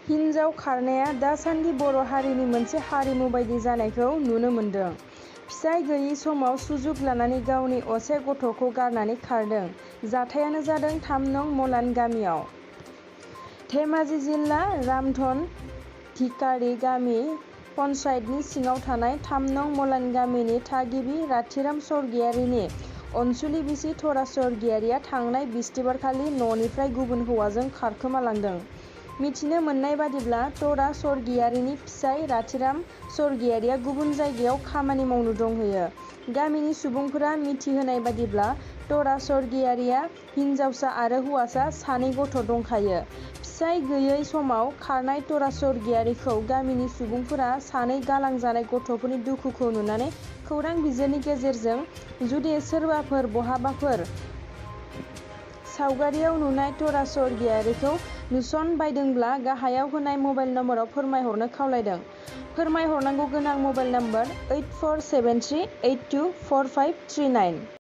हिन्जाव खारनाया दासान्दि बर' हारिनि मोनसे हारिमु बायदि जानायखौ नुनो मोन्दों। फिसाइ गैयि समाव सुजुग लानानै गावनि असे गथ'खौ गारनानै खारदों। जाथायानो जादों 3 नं मलान गामियाव। धेमाजि जिल्ला रामधन धिकारि गामि पन्चायतनि सिङाव थानाय 3 नं मलान गामिनि थागिबि राथिराम स्वर्गियारिनि अनसुलि बिसि तरा स्वर्गियारिया थांनाय बिस्तिबारखालि न'निफ्राय गुबुन हौवाजों खारखोमालांदों। मिथिनो मोननाय बादिब्ला तरा स्वर्गियारिनि फिसाइ राथिराम स्वर्गियारिया गुबुन जायगायाव खामानि मावनो दंहैयो। गामिनि सुबुंफोरा मिथिहोनाय बादिब्ला तरा स्वर्गियारिया हिन्जावसा आरो हौवासा 2 गथ' दंखायो। फिसाइ गैयै समाव खारनाय तरा स्वर्गियारिखौ गामिनि सुबुंफोरा 2 गालां जानाय गथ'फोरनि दुखुखौ नुनानै खौरां बिजोंनि गेजेरजों जुदि सोरबाफोर बहाबाफोर सावगारियाव नुनाय तरा स्वर्गियारिखौ नुसनबायदोंब्ला गाहायाव होनाय मबाइल नम्बराव फोरमायहरनो खावलायदों। फोरमायहरनांगौ गोनां मबाइल नम्बर 8473824539।